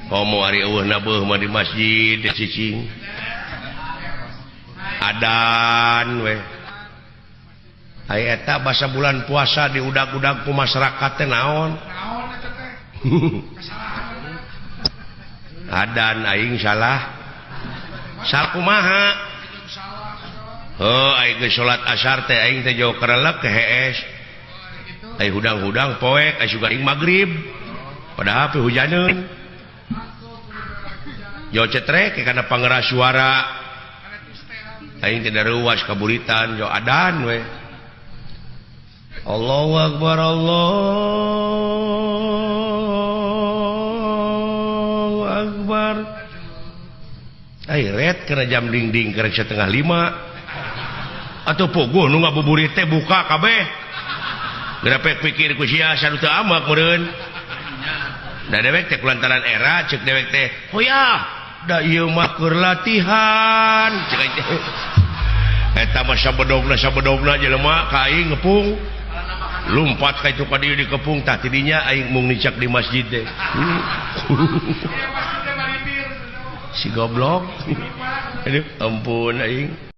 Komo ari eueuh nabeuh mah di masjid cicing. Adan we. Ai eta basa bulan puasa diudag-udag ku masyarakat teh naon? Naon eta teh? Adan aing salah. Sakumaha? Heuh aing geus salat asar teh aing teh jauh kerelek ke hees. Ai hudang-hudang poek ai sugan aing magrib. Padahal pe hujaneun. Jauh cetrek karena pangeras suara aing teh daruas kaburitan jauh adan we. Allahu akbar Allahu akbar. Ai ret kana jam dingding karek 4:30 atuh puguh nu ngabuburit teh buka kabeh. Geura pikir ku sia sanu teu amak meureun. Da dewek teh kulantaran era ceuk dewek teh hoyah da ieu mah keur latihan cek aing teh. Eta mah sabedogna jelema ka aing ngepung lumpat ka itu ka dieu dikepung tah tidinya aing mung nicak di masjid teh. Si goblok. Aduh ampun aing.